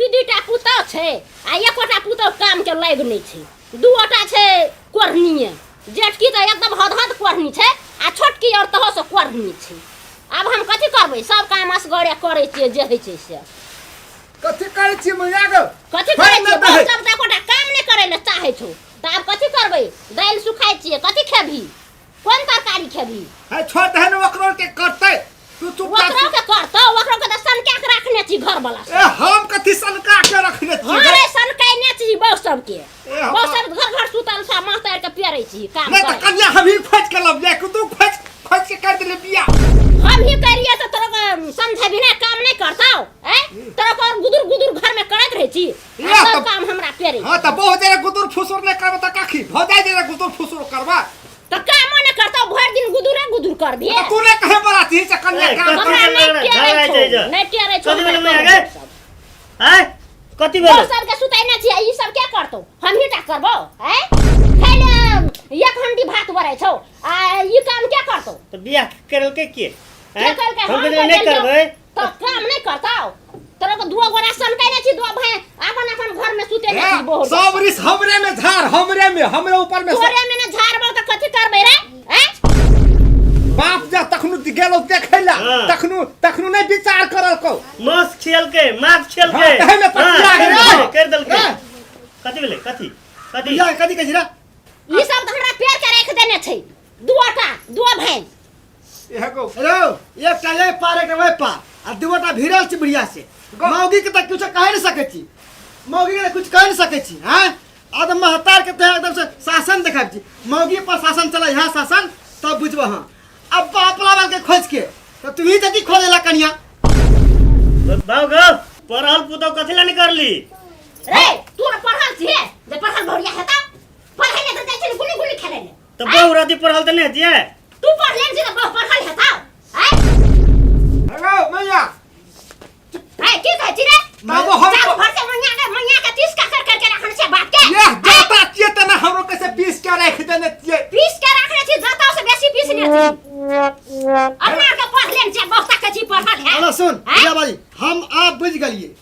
दू दूटा पुतहु छै आ एकोटा पुतहु कामके लागि नहि छै। दूटा छै कोढ़निए, जेठकी तऽ एकदम हद हद कोढ़नी छै आ छोटकी आओर तहोसँ कोढ़नी छै। आब हम कथी करबै? सब काम असगरे करै छियै, जे होइ छै से। कथी करै छियै मैया गो? कथी करै छियै? बहुत सब तऽ एकोटा काम नहि करै लए चाहै छौ, तऽ आब कथी करबै? दालि सुखाइ छियै, कथी खेबही? कोन तरकारी खेबही? है छोड़ दे ने, ओकरो के करतै। तू चुपचाप ओकरो के करतौ, ओकरो के तऽ सनका के रखने छी घर वाला। ए हम कथी सनका के रखने छी? हां रे, सनकाइने छी बहु सबके। बहु सब घर घर सुतल छ, माथ तार के पेरै छी काम। नहीं तऽ कन्या हम ही खोज के लब जाय, तू खोज खोज के कर देले बियाह। हम ही करिए तऽ तोरा के समझेबी ना, काम नहीं करतौ। ए तोरा के और गुदुर गुदुर घर में करैत रहै छी, सब काम हमरा पेरै। हां तऽ बहुत देर गुदुर फुसुर नहीं करबा तऽ काखी भऽ जाय जे गुदुर फुसुर करबा। तऽ कामो नहि करतौ, भरि दिन गुदुरे गुदुर करबी। तऽ तू नहि कहे बड़ा छी से कन्या काम हमरा नहि टेरै छौ, नहि टेरै छौ। कथी भेलै मैया गे? आँय कथी भेलै? दोसर के सुतैने छियै, ई सब के करतौ? हमही टा करबौ? आँय खाइले एक हंडी भात बरै छौ आ ई काम के करतौ? तऽ बियाह करलकै के? के करलकै? हम नहि करबै तऽ काम नहि करतौ। तोरा के दुओ गोरा सनकै छी, दुओ भाई अपन अपन घर में सुते नै छी। बहुत सब रिस हमरे में झाड़, हमरे में, हमरे ऊपर में। तोरे में न झाड़बो त कथि करबै रे? हैं बाप जा तखनु गेलो देखै ला, तखनु तखनु नहीं विचार करल को। मांस खियलकै, माछ खियलकै। हां, में पतिया गेलै, कर देलकै। कथि भेलै? कथि कथि या कथि कहै छी रे? ई सब त हमरा पेड़ के राख देने छै, दुओटा दुओ भाई। एगो हेलो, एकटा ये पार एकटा ओहि पार आ दूटा भिड़ल छी बुढ़िया से। मौगी के तऽ किछु कहि नहि सकै छी, मौगी के तऽ किछु कहि नहि सकै छी। हैं आ तऽ महतार के तऽ एकदम से शासन देखाबै छी। मौगी पर शासन चलै यहाँ शासन तब बुझबह। हाँ अब बापला वाल के खोज के तऽ तू ही जदी खोजेला कनिया। बाबू गो, पढ़ल पुतौ कथी ला निकलली रे? तू न पढ़ल छिहे जे पढ़ल भौरिया हेता। पढ़ै ले तऽ जाइ छै गुली गुली खेलै ले। तऽ बहु रहती पढ़ल तऽ नहि हेतियै। तू पढ़ले छी तऽ बहु पढ़ल हेतौ? आँय हेलो मैया। आँय की कहै छी रे? बाबू हम चारू भर से मैया के, मैया के तीस का कर करके रखने छै बाप के। ये जाता छियै तऽ ना हमरो कैसे पीस के राखि देने छियै। पीस के रखने छी, जाता से बेसी पीसने छी। अपना के पढ़ले छै, बहुत के छी पढ़ल है। हेलो सुन भैया बाली, हम आप बुझ गेलिए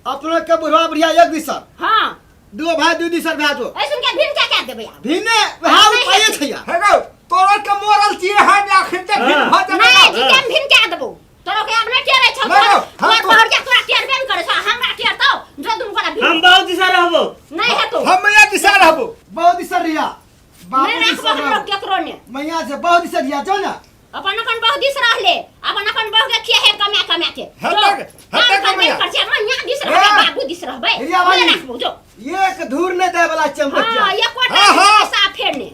अपना के बुढ़वा बुढ़िया एक दिशा। हां दू भाई दू दिशा भए जो। ऐसन के भिन के क्या देबै आब? भिने वएह उपाय छै यार। हे गौ, तोरा के मोरल छियै हम अखन ते भिन भऽ जेबै। नहीं जी, के भिन के देबौ तोरा के? आब नहीं टेरै छौ। नहीं, तोर हम तोर तो- पहर के तोरा टेरबे न करै छौ, हमरा टेरतौ जो दुनू गोरा भिन। हम बहुत दिशा रहबो। नहीं हेतौ। हम मैया दिशा रहबो। बहुत दिशा रिया बाबू नहीं दिशा राखबो हमरो रहबो। केकरो ने। मैया से बहुत दिशा रिया जो ना। अपन अपन बहु दिस रहले, अपन अपन बहु के खिया है कमा कमा के। हेतै जो, हेतै काम करबे कमैया। कर छै, मैया दिस रहबै, ए! बाबू दिस रहबै। हिरिया वाली। नहीं राखबो जो। एक धूर नहीं दे वाला छै हम। हां, एकोटा हाँ, हाँ। पैसा फेर ने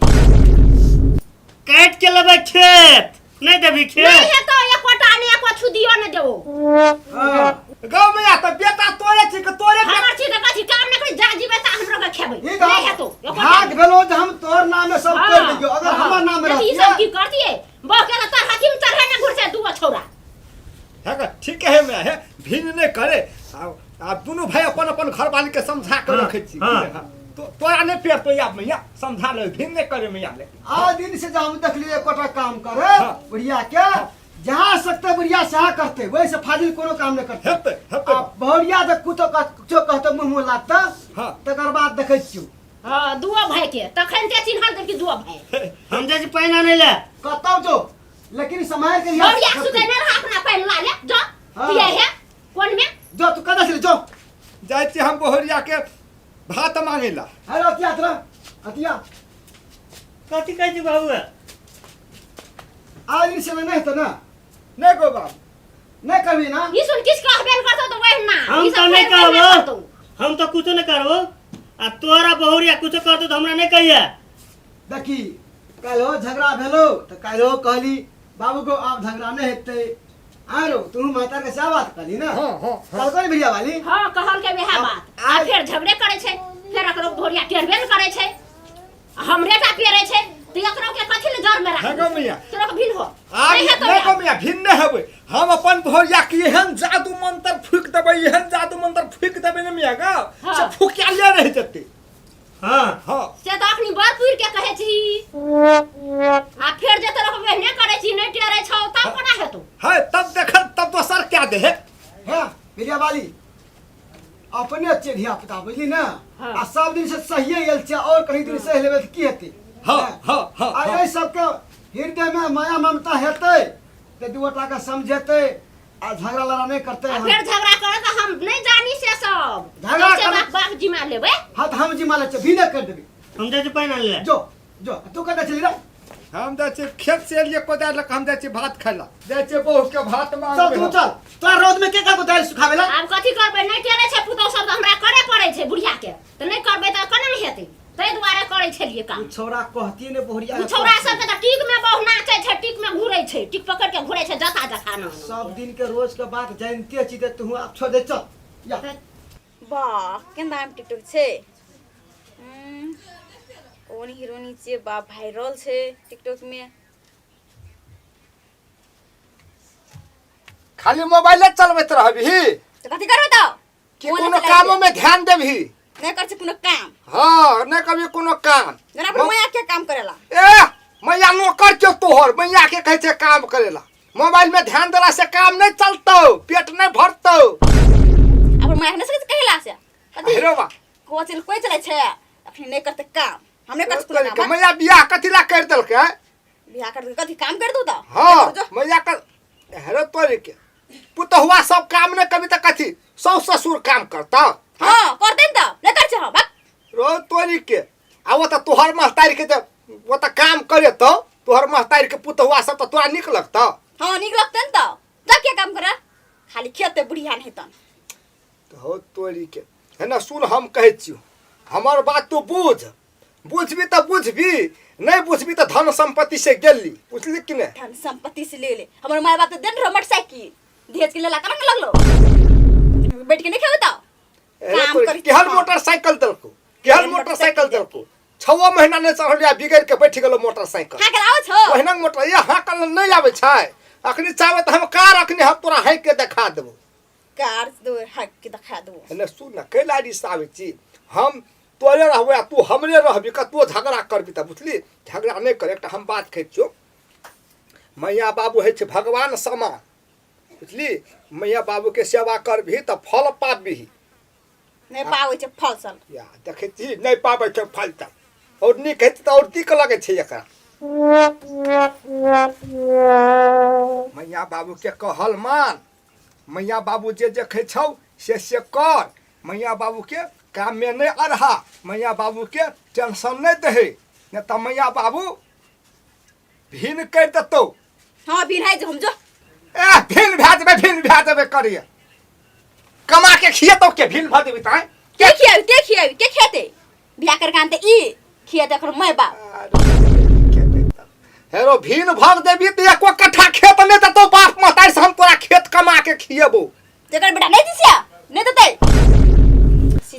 काटि के लेबै खेत, नहीं देबी नहीं खेत। हेतौ एकोटा ने, एको छुदियो ने देबो। गौ मैया तऽ बेटा तोरे छी के तोरे बेटा। हमर छी तऽ कथी काम नहि करी, जा जीबै तऽ हमरो के खेबै। ई नहीं हेतौ एकोटा। भाग भेलो जे हम तोहर नाम में सब कर दियो, अगर हाँ। हमर नाम में नहीं, ई सब की करतियै? बहु के तऽ तरहथी में चढ़े ने घुरसे दूगो छौरा। है का? ठीक है मैया, है भिन्न नहीं करे। आ दुनू भाई अपन अपन घर वाली के समझा के हाँ, रखे छी। हाँ। हाँ। तो तोरा नहीं पेड़ तो या मैया समझा ले, भिन्न नहीं करे मैया ले। आ दिन से जब हम देखलिए एकोटा काम करे हाँ। बुढ़िया के, जहाँ सकते बुढ़िया सहा करते, वैसे फाजिल कोनो काम नहीं करते। हेतै, हेतै। आ बहुरिया जब कुछो कुछो कहते मुँह मुँह लागता, हाँ। तकर बाद देखै छियौ। हाँ, दुओ भाई के तखन ते चिन्हल देलकी दुओ भाई। हम जाइ छी पानि आनै लए। कतौ जो, लेकिन समय के बहुरिया सुते ने रह, अपना पानि ला ले जो। हाँ। पिए है कोन में जो तू कतऽ छली जो। जाइ छी हम बहुरिया के भात मांगे ला। अरे अतिया तोरा अतिया। कथी कहै छी बाबू? आज दिन से नहीं हेतौ ना? नहीं गो बाबू। नहीं करबी ना? ई सुन किछ कहबे न करतौ तऽ वही ना। हम ई सब तऽ नहीं फेर वही ना कहबो। करतौ। हम तऽ कुछो नहीं करबो आ तोरा बहुरिया कुछो करतौ तऽ हमरा नहीं कहिया। देखी काल्हो झगड़ा भेलो तऽ काल्हो कहली बाबू को आब झगड़ा नहीं हेतै। आरो तू माता के सएह बात कहली ना? हाँ, हाँ, हाँ। कहलको ने भैया वाली? हाँ, कहल के वएह बात। आ फेर झगड़े करै छै, फेर एकरो भोरिया टेरबे न करै छै, हमरे टा पेरै छै, तऽ एकरो के कथी ले जर में राखबै? हाँ गो मैया। तोरा के भिन्न हो। आब नहीं हेतौ नहीं गो आब। मैया, भिन्न नहीं हेबै। हम अपन भोरिया के एहन जादू मंत्र फूक देबै, एहन जादू मंत्र फूक देबै ने मैया गो, हाँ। से फूकियाले रहि जेतै। हाँ। हाँ। से तऽ अखनी बड़ पुरि के कहै छी, आ फेर जे तोरा के वेहने करै छी, नहीं टेरै छौ, तब कोना हेतौ? है तब देखल तब दोसर क्या दे है। हाँ, भैया वाली। अपने छियै धिया पुता बुझली ने। हाँ। आ सब दिन से सहिए गेल छियै और कहीं दिन सहि लेबै तऽ की हेतै। हाँ, हाँ, हाँ, आ हाँ। एहि सबके हृदय में माया ममता हेतै तऽ दू गोटा के समझेतै आ झगड़ा लड़ा नहि करतै। आ फेर झगड़ा करे तऽ हम नहि जानी से सब। झगड़ा से करे- बाप बाप जिमा लेबै। हाँ तऽ हम जिम्मा लै छियै, भी नहि करि देबै। हम जाइ छी पानि आनै लए। जो जो, तू कतऽ चलि रे? हम जाइ छियै खेत से एलियै कोदारि लऽ कऽ, हम जाइ छियै भात खाय लए, जाइ छियै बहू के भात चल मांगबै। तू चल, तोरा रौद में के कहलकौ दालि सुखाबै ला? आब कथी करबै, नहि टेरै छै पुतहु सब तऽ हमरा करे पड़ै छै बुढ़िया के, तऽ नहि करबै तऽ केना हेतै? ताहि दुआरे करै छलियै काम। ओ छौड़ा कहतियै ने बहुरिया। ओ छौड़ा सबके तऽ टीक में बहु नाचै छै, टीक में घूरै छै, टीक पकड़ के घूरै छै जथा जथा न। सब दिन के रोज के बात जानते छी तऽ तू आब छोड़ दे, चल या। वाह केना दाम टिकटॉक छै। कोन हीरोनी छै बा वायरल छै टिकटॉक में। खाली मोबाइले चलबैत रहबही? तऽ कथी करबै तऽ? कि मोबाइले कोनो चलाबै कामो छै। में ध्यान देबही? नहि करै छै कोनो काम। हाँ, नहि कभी कोनो काम। जेना अपन मैया के काम करेला। ए मैया नौकर छौ तोहर, मैया के कहै छै काम करेला। मोबाइल में ध्यान देला से काम नहीं चलतौ, पेट नहीं भरतौ। अपन मैया के नहि सकै छै कहेला से। कथी? हेरो बा। कोई चल कोई चलै छै अखनी नहि करतै काम, हम नहि करै छी कोनो काम। मैया बियाह कथी ला कर देलकै? बियाह कर कथी काम कर दू तऽ? हाँ जो। मैया कर हेरो तोरे के पुतहुआ सब काम नहीं कभी तऽ कथी सौ ससुर काम करता? हाँ करतै ने तऽ, नहि करै छै हम बक। रो तोरी के आ वो तऽ तोहर महतारी के तऽ वो तऽ काम करे तो तोहर महतारी के पुतहुआ सब तऽ तोरा नीक लगतौ? हाँ नीक लगतै ने तऽ, जा के काम करे खाली खेते बुढ़िया नहीं तन। हो तोरी के है ना। सुन हम कहै छियौ, हमर बात तू बुझ, बुझबी तऽ बुझबी, नहीं बुझबी तऽ धन संपत्ति से गेली, बुझली कि नहीं? धन संपत्ति से ले ले, हमर माय बाप तऽ देन रहो मोटरसाइकिल दहेज के लेला, केना लगलो बैठ के नहीं खेबै तऽ? अरे काम तोरी, करी। केहन हाँ। मोटरसाइकिल देलको? केहन मोटरसाइकिल देलको? 6 महीना नहीं चढ़ल आ बिगड़ के बैठ गेलो मोटरसाइकिल। हाँ के आबै छौ? ओहिना मोटर ये हाँ कल नहीं आबै छै। अखनी चाहबै तऽ हम कार अखनी हम तोरा हाँकि के देखा देबो। कार दो हाँकि के देखा देबो। एने सुन न, कैला रिस आबै छी? हम तोरे रहबै आ तू हमरे रहबी, कतबो झगड़ा करबी तऽ बुझली झगड़ा नहि कर। एकटा हम बात कहै छियौ, मैया बाबू होइ छै भगवान समान, बुझली? मैया बाबू के सेवा करबही तऽ फल पाबही। नहि पाबै छै फल सल। या देखै छी नहि पाबै छै फल तऽ आओर नीक हेतै तऽ आओर नीक लगै छै एकरा। मैया बाबू के कहल मान, मैया बाबू जे देखै छौ से से कर, मैया बाबू के काम में नहीं अरहा, मैया बाबू के टेंशन नहीं दहे, नहीं तऽ मैया बाबू भिन्न कर देतौ। हाँ भिन्न है जो हम जो। ए भिन्न भए जेबै, भिन्न भए जेबै करिए कमा के खिएतौ के भिन्न भऽ जेबै ताय? के खियाबी, के खियाबी, के खेतै? बियाह करके आनतै ई खिएतै ओकर माय बाप। हेरो भिन्न भग देबी तऽ एको कट्ठा खेत नहि देतौ बाप महतारी से, हम तोरा खेत कमा के खिएबौ। जकर बेटा नहि दिसिया नहि देतै।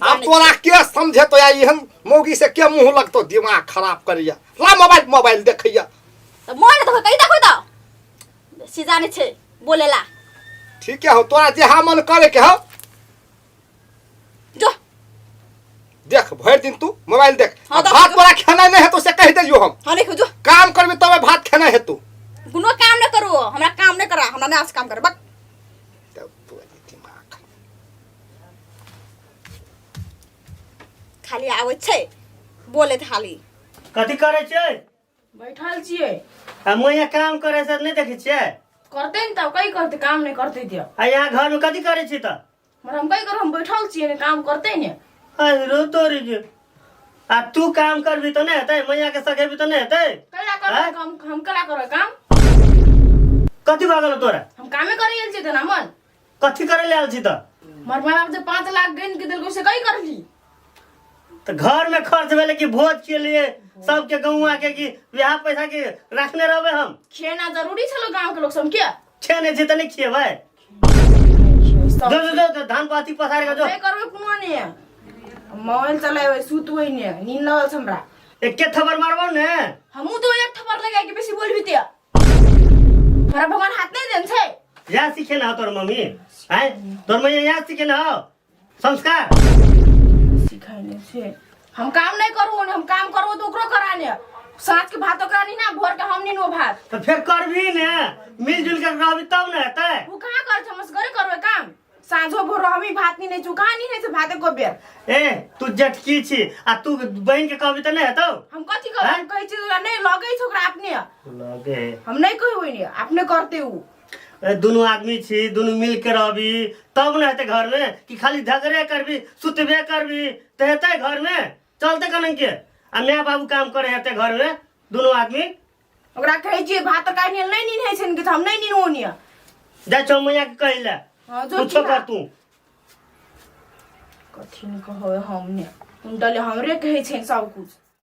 आब तोरा के समझेतौ या एहन मौगी से के मुँह लगतौ? दिमाग खराब करैया, ला मोबाइल मोबाइल देखैया। तऽ मोन देखो कहीं देखो तऽ सीधा नहि छै बोलेला। ठीक है हो, तोरा जेहा मन करे के हो। जो देख भरि दिन तू मोबाइल देख। हाँ, आ भात तोरा खेनाइ नहि हेतौ से कहि देलियौ हम। हाँ देखो जो। काम करबी तबे भात खेनाइ हेतौ। कोनो काम नहि करू, हमरा काम नहि करा, हमरा नहि काम कर बक। तब तोरे दिमाग खाली आबै छै बोले खाली। कथी करै छियै? बैठल छियै। आ मैया काम करै से नहि देखै छियै? करतै ने तब कई करतै काम, नहि करतै तऽ आ यहाँ घर में कथी करै छी तऽ? मगर हम कई करू, हम बैठल छियै ने काम करतै ने। अरे तोरी के आ तू काम करबी तऽ नहि हेतै, मैया के सखेबी तऽ नहि हेतै? कैला करबै आँय? काम? हम कैला करबै काम? कथी भऽ गेल तोरा? हम कामे करै आयल छियै तऽ ना मन। कथी करै लए आयल छी तऽ? हमर माय बाप जे 5 लाख गनि के देलकै से कई करली? तऽ घर में खर्च भेलै कि भोज के लिए सबके गौआ के कि वएह पैसा के रखने रहबै हम? खिएना जरूरी छलो गांव के लोग सब के। खेने छी तऽ नहि खिएबै? सब जो जो जो धान पाती पसार के जो। नहि करबै कोनो ने, मोबाइल चलेबै सुतबै ने, नींद लगल छै हमरा। एके थप्पड़ मारबौ ने। हमहूँ तो एक थप्पड़ लगा के बेसी बोलबी ते हमरा भगवान हाथ नहीं देन छै। यहाँ सीखे ना हो तोर मम्मी आय, तोर मैया यहाँ सीखे ना हो संस्कार सिखैने छै। हम काम नहीं करू ने, हम काम करू तो ओकरो कराने, साँझ के भात ओकरा नी ना, भोर के हम नी नो भात। तो फिर करबी ने, मिलजुल के रहबी तब ने हेतै। वो कहाँ कर छै, हम असगरे करबै काम, साँझो भोर हमही भात नीने छु कहाँ नीने छै भात एको बेर ए तू जटकी छी आ तू बहिन के कहबी तऽ नहि हेतौ हम कथी कहबै हम कहै छी ओकरा नहि लगै छै ओकरा अपने लगे हम नहि कहबै ने अपने करते उ ए, दुनू आदमी छी दुनू मिल के रहबी तब ने हेतै घर में कि खाली झगड़े करबी सुतबे करबी तऽ हेतै घर में चलते कनन के आ माय बाबू काम करे हेतै घर में दुनू आदमी ओकरा कहै छियै भात तरकारी नहि नीन होइ छै ने हम नहि नीन ओनिया जाइ छौ मैया के कहै लए हाँ, जो कुछो ठीक कर तू कथी ने कहबै हम ने उनटले हमरे कहै छै सब कुछ।